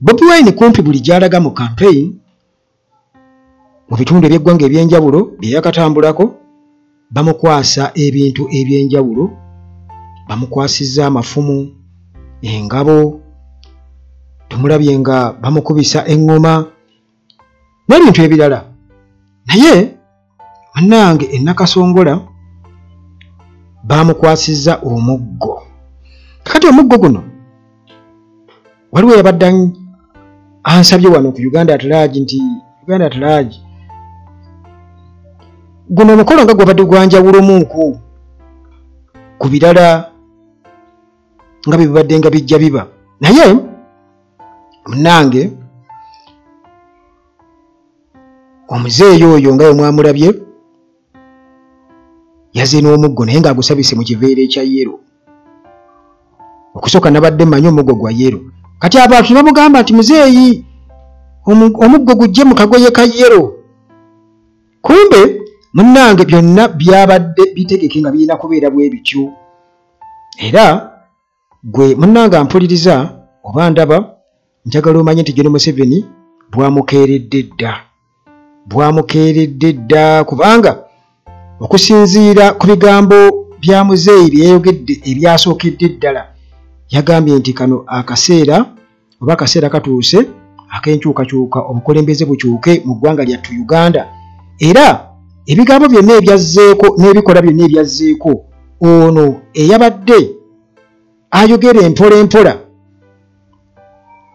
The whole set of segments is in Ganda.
Bobi Wine kumpi buli gy'alaga mu campaign mu bitundu eby'eggwanga eby'enjawulo bye yakatambulako, bamukwasa ebintu eby'enjawulo, bamukwasizza amafumu, engabo, tumulabye nga bamukubisa eŋŋoma n'ebintu ebirala. Naye munnange e Nakasongola bamukwasizza omuggo. Kakati omuggo guno waliwo yabadde ansabye wano ku Uganda at large nti Uganda at large guno omukolo nga gwabadde gwanjawulomuuku ku birala nga bye bibadde nga bijja biba. Naye munnange omuzeeyi oyo nga mwamulabye yazze n'omuggo naye ng'agusabise mu kiveera ekya yero. Okusooka nabadde mmanyi omuggo gwa yero. Kati abantu ne bamugamba nti muzeeyi omuggo gujje mu kagoye ka yero. Kumbe munnange byonna byabadde bitegeke nga birina kubeera bwe bityo. Era gwe munnange ampuliriza oba ndaba, njagala omanye nti General Museveni bwamukeeredde dda. Bwamukeeredde dda kubanga okusinziira ku bigambo bya muzeeyi bye yayogedde ebyasookedde ddala, yagambye nti kano akaseera oba akaseera katuuse ak'enkyukakyuka, obukulembeze bukyuke mu ggwanga lyattu Uganda. Era ebigambo byonna ebyazzeeko n'ebikola byonna ebyazzeeko, ono eyabadde ayogera empola empola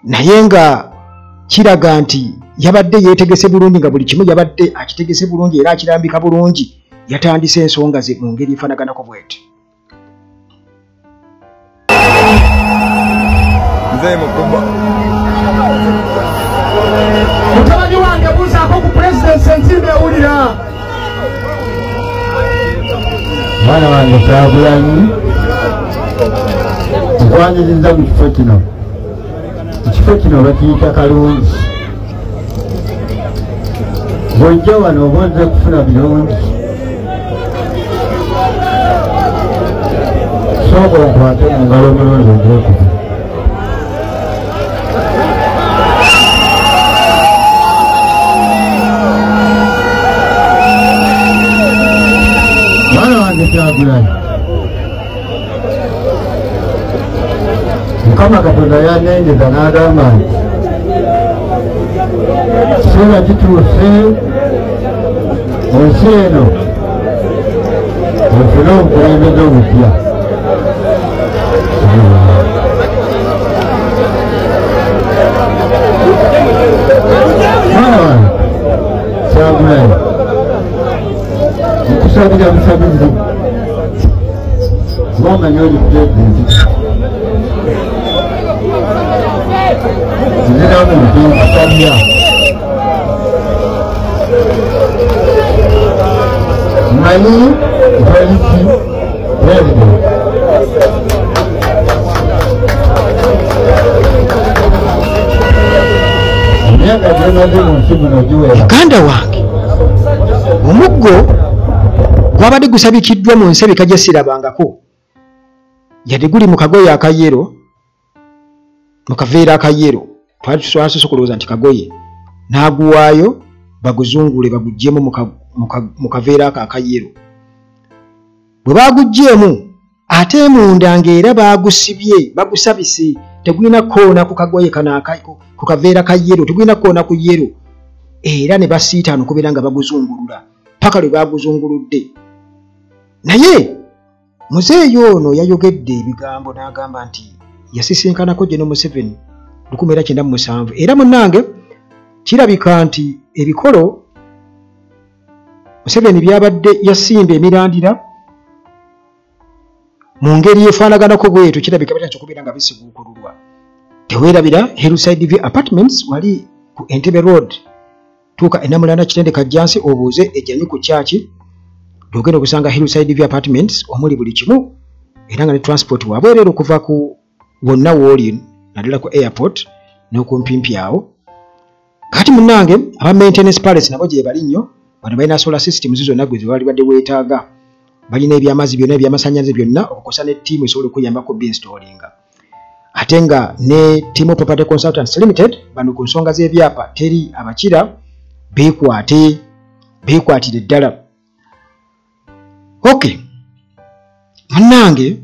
naye nga kiraga nti yabadde yeetegese bulungi, nga buli kimu yabadde akitegese bulungi era akirambika bulungi, yatandise ensonga ze mu ngeri efaanaganako bw'eti. Nze Mukuba. Mutabani wange buuzaako ku pulezidenti ensimbi ewulira. Mwana wange Kyagulanyi, nkwaniriza mu kifo kino. Ekifo kino bakiyita Kalungi. Bw'ojja wano oba ozze kufuna birungi. Sooka onkwate mu ngalo omulundi ogwokubiri. Mwana wange Kyagulanyi, Mukama Katonda yannengeza n'agamba nti ekiseera kituuse ensi eno efune obukulembeze obupya. Mwana wange Kyagulanyi, nkusabira busabizi ng'omanyi oli pulezidenti. Nziramu nti nkusabira mmanyi nti pulezidenti. Emyaka gy'omaze mu nsi muno giwera. Muganda wange, omuggo gwabadde gusabikiddwa mu nsabika gye sirabangako, yadde guli mu kagoye akayero, mu kaveera akayero, twali okulowooza nti kagoye, n'aguwaayo baguzungule baguggyemu mu kaveera ako akayero. Bwe baguggyeemu ate munda ng'era bagusibye, bagusabise, tegulina kkoona ku kagoye kano ku kaveera ka yero, tegulina kkoona ku yero, era ne basiitaana okubeera nga baguzungulula paka lwe baguzunguludde. Naye muzeeyi ono yayogedde ebigambo n'agamba nti yasisinkanako General Museveni 1997. Era munnange kirabika nti ebikolo Museveni byabadde yasimba emirandira mu ngeri efaanaganako bwetyo, kirabika bitandise okubeera nga bisiguukululwa. Teweerabira Hillside View Apartments wali ku Entebbe Road, tuuka e Namulanda Kitende Kajjansi obuuze ejjanyi ku kyaki, ogenda okusanga Hillside View Apartments omuli buli kimu, era nga ne transport wabwereere okuva ku wonna w'oli naddala ku airport n'okumpimpi awo. Kati munnange aba Maintenance Palace nabo gye bali nnyo, bano balina solar systems zonna gwe ze badde weetaaga, balina ebyamazzi byonna, ebyamasannyalaze byonna, okukosa ne ttiimu esobola okuyambako binstallinga. Ate nga ne Timo Property Consultants Limited bano ku nsonga z'ebyapa teri abakira, beekwate, beekwatire ddala. Okay, munnange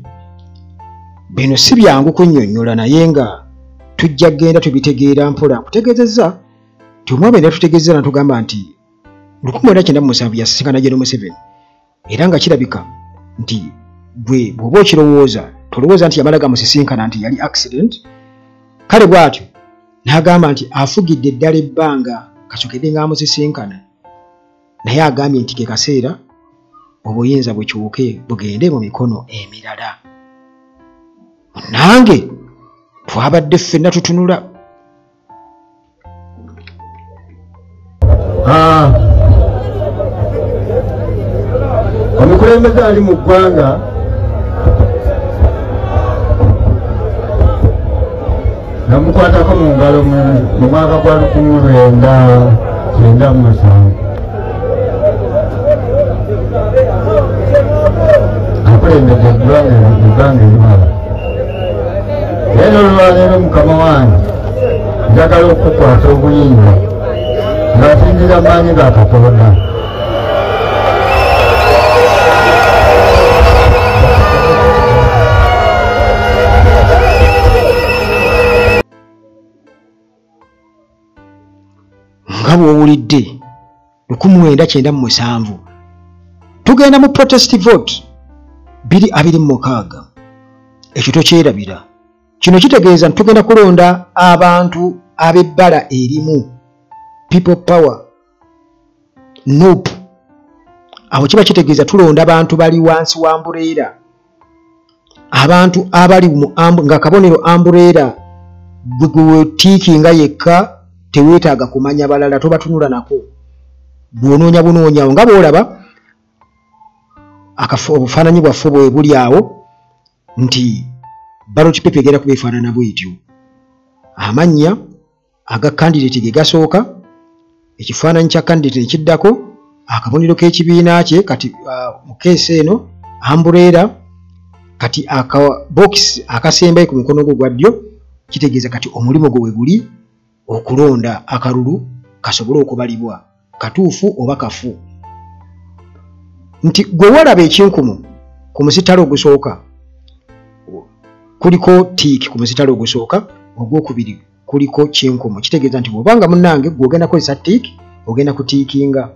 bino si byangu kunnyonnyola, naye nga tujja kugenda tubitegeera mpola. Nkutegeezezza nti omwami era tutegeezezza n'atugamba nti 1997 yasisinkana General Museveni, era nga kirabika nti gwe bw'oba okirowooza tolowooza nti yamala gamusisinkana nti yali accident. Kale bw'atyo n'agamba nti afugidde ddala ebbanga kasookedde ng'amusisinkana, naye agambye nti ke kaseera obuyinza bukyuke bugende mu mikono emirala. Munnange twabadde ffenna tutunula. Omukulembeze ali mu ggwanga namukwatako mu ngalo mu mwaka gwa 1997. Akulembedde eggwanga erimala. Leero olwaleero mukama wange njagala okukukwata obuyinza ng'asinziira mu maanyi ga Katonda. Nga bw'owulidde 1997 tugenda mu protest vote 2026. Ekyo tokyerabira. Kino kitegeeza nti tugenda kulonda abantu ab'ebbala erimu, people power, NUP. Awo kiba kitegeeza tulonda abantu bali wansi wa umbrella, abantu abali mu nga kabonero umbrella gwe tiikinga yekka, teweetaaga kumanya balala, tobatunula nako, bw'onoonya bunoonyawo. Nga bw'olaba obufaananyi bwaffe bwe buli awo nti ballot paper egenda kuba efaanana bw'etyo. Amannya aga candidate ge gasooka, ekifaananyi kya candidate ne kiddako, akabonero k'ekibiina kye, kati mu keesi eno umbrella, kati akabokisi akasembayo ku mukono gwo gwa ddyo kitegeeza kati omulimu gwo we guli okulonda akalulu kasobole okubalibwa katuufu oba kafu. Nti gwe walaba ekinkumu ku musitalo ogusooka kuliko tiiki, ku musitalo ogusooka, ogwokubiri kuliko kinkumu. Kitegeeza nti bw'obanga munnange gwe ogenda kukozesa tiiki, ogenda kutiikinga.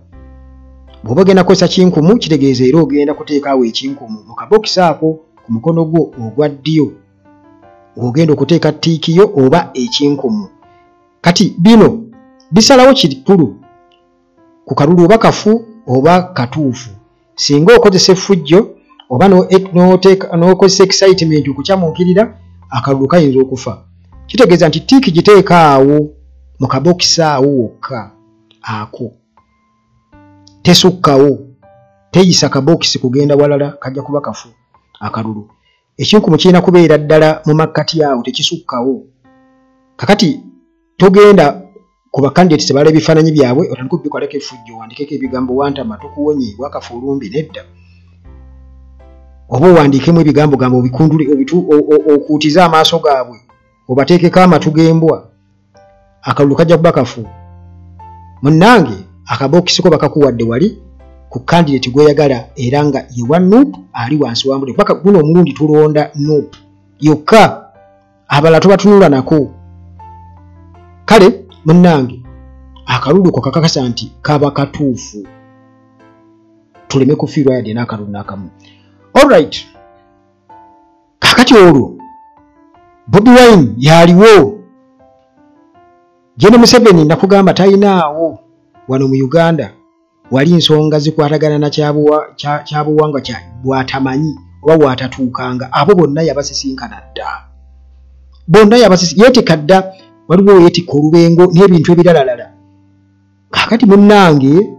Bw'oba ogenda kukozesa kinkumu, kitegeeza era ogenda kuteekaawo ekinkumu mu kabokisi ako ku mukono gwo ogwa ddyo, ogenda okuteeka tiiki yo oba ekinkumu. Kati bino bisalawo kikulu ku kalulu oba kafu oba katuufu. Singa okozesa effujjo oba n'okozesa excitement okukyamuukirira, akalulu kayinza okufa. Kitegeeza nti tiiki giteeka awo mu kabokisi awo wokka ako, tesukkawo, teyisa kabokisi kugenda walala, kajja kuba kafu akalulu. Ekinkumu kirina kubeera ddala mu makkati awo, tekisukkawo. Kakati togenda ku bakandidates bala ebifaananyi byabwe otandike okubikolako effujjo, owandiikeko ebigambo wantama, tukuwonye, wakafa olumbi, nedda. Oba owandiikemu ebigambo gambo obikundule, okuutize amaaso gaabwe, obateekeko amatu g'embwa, akalulu kajja kuba kafu. Munnange akabokisi ko bakakuwadde wali ku candidate gw'oyagala era nga ye wa NUP ali wansi wa mbule. Kubanga guno omulundi tulonda NUP yokka, abalala tobatunula nako. Kale munnange akalulu ko kakakasa nti kaba katuufu, tuleme kufiirwa yadde n'akalulu n'akamu. Alright, kakati olwo Bobi Wine yaliwo. General Museveni nakugamba talinaawo wano mu Uganda wali nsonga zikwatagana na kyabuwangwa kya bw'atamanyi oba bw'atatuukanga. Abo bonna yabasisinkana dda, bonna yeetikka dda, waliwo yeetikka olubengo n'ebintu ebiralalala. Kaakati munnange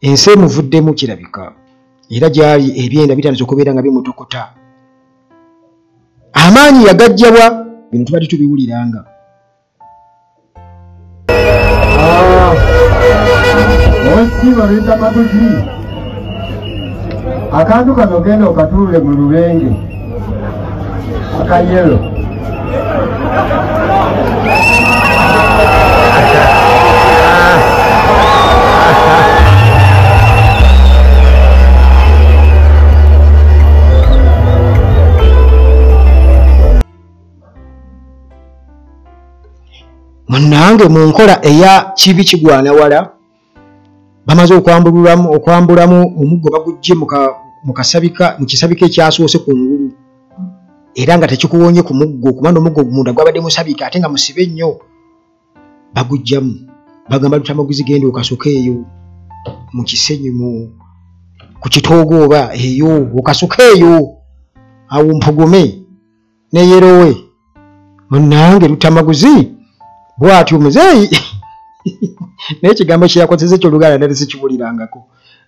ensi emuvuddemu kirabika, era gyali ebyenda bitandise okubeera nga bimutokota. Amaanyi yagajjabwa, bino tubadde tubiwuliranga. Oweekitiibwa Luyitamaguzi, akantu kano genda okatuule mu lubenge. Akayero. Munnange mu nkola eya kibi kigwana wala bamaze okwambulamu omuggo bagujje mu kisabika ekyasoose ku ngulu era nga tekikuwonye ku muggo kubanga omuggo munda gwabadde musabika ate nga musibe nnyo. Bagujjamu bagamba Lutamaguzi genda okasuka eyo mu kisenyi ku kitoogo oba eyo okasuka eyo awo mpogome neyerowe. Munnange Lutamaguzi bw'atyo muzeeyi naye ekigambo kye yakozesa eky'Oluganda nali sikiwulirangako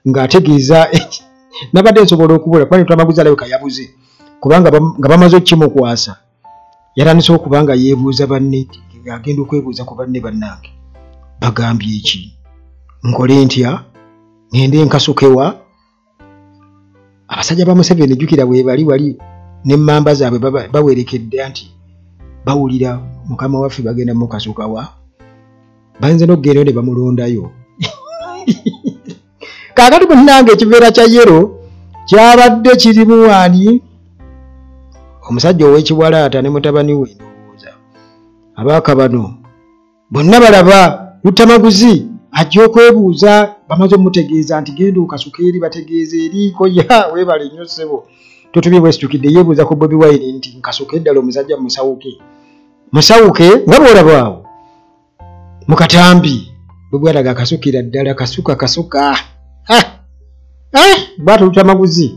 ng'ategeeza nabadde nsobola okubula kuba Lutamaguzi alabika yabuze kubanga nga bamaze okukimukwasa yatandise okuba nga yeebuuza banne, agenda okwebuuza ku banne, bannange bagambye ki, nkole ntya, ngende nkasukewa. Abasajja ba Museveni jjukira bwe bali wali n'emmamba zaabwe bawerekedde nti bawulira mukama waffe bagenda mukasukawa, bayinza n'okugenda ne bamulondayo. Kaakati munnange ekiveera kya yero kyabadde kirimu ani? Omusajja ow'ekiwalaata ne mutabani we ndowooza abaaka bano bonna balaba Lutamaguzi ajja okwebuuza, bamaze omutegeeza nti genda okasuka eri, bategeeza eriiko ya weebale nnyo ssebo totubye bwesitukidde. Yeebuuza ku Bobi Wine nti nkasuka eddala omusajja musawuke musawuke nga bw'olaba awo mu katambi bwe bwalaga akasukira ddala kasuka kasuka bw'atyo Lutamaguzi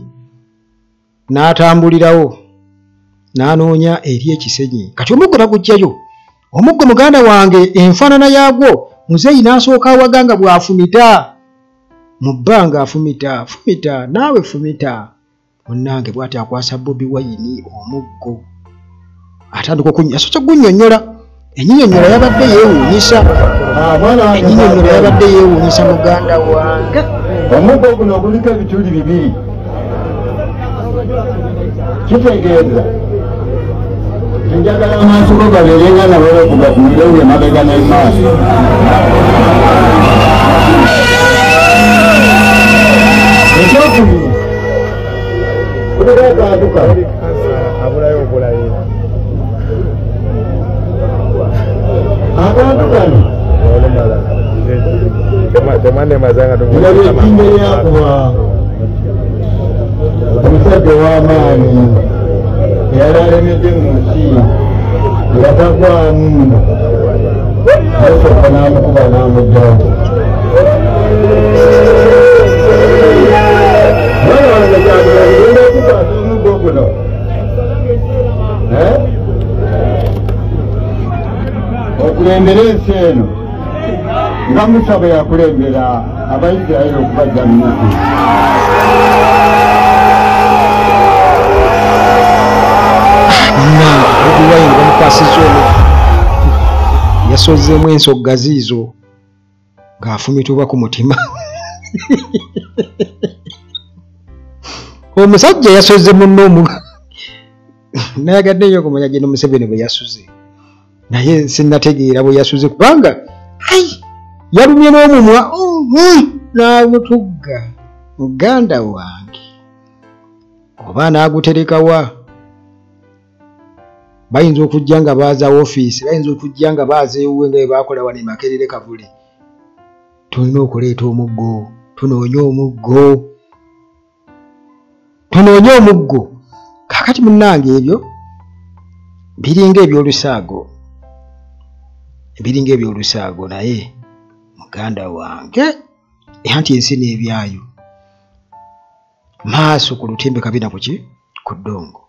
n'atambulirawo n'anoonya eri ekisenyi. Kati omuggo baguggyayo, omuggo muganda wange enfaanana yaagwo muzeeyi n'asooka awaga nga bw'afumita mu bbanga, afumita fumita naawe fumita. Munnange bw'ati akwasa Bobi Wine omuggo atandika asoose okunnyonnyola. Ennyinyonnyola yabadde yeewuunyisa, ennyinyonnyola yabadde yeewuunyisa muganda wange. Omuggo guno guliko ebituli bibiri, kitegeeza njagala amaaso go gabeere nga nabole kugatunule emabega n'emaaso. Ekyokubiri kuliko akantu kano akantu kano ndaba ekkinga eryakuba omusajja ow'amaanyi eyali alemedde mu nsi nga tagwamu, yasooka n'amukuba n'amuggyawo. Mwana wange Kyagulanyi ngenda okukwata omuggo guno okulembera ensi eno nga Musa bwe yakulembera Abayisirayiri okubajja mu Misiri. Bobi Wine bamukwasizza omuggo, yasozeemu ensogga ziizo ng'afumitibwa ku mutima. Omusajja yasoze munno omuggo. Nayagadde nnyo okumanya gye Museveni bwe yasuze, naye sinnategeera bwe yasuze kubanga ai yalumye n'omumwa n'amutugga muganda wange oba n'aguterekawa. Bayinza okujja nga baaza woofiisi, bayinza okujja nga baaza ewuwe nga bwe baakola wano e Makerere Kavule. Tulina okuleeta omuggo, tunoonye omuggo, tunoonye omuggo. Kaakati munnange ebyo biringa ebyolusaago, biringa ebyolusaago naye muganda wange anti ensi n'ebyayo maaso ku lutimbe kabina kuki ku ddongo.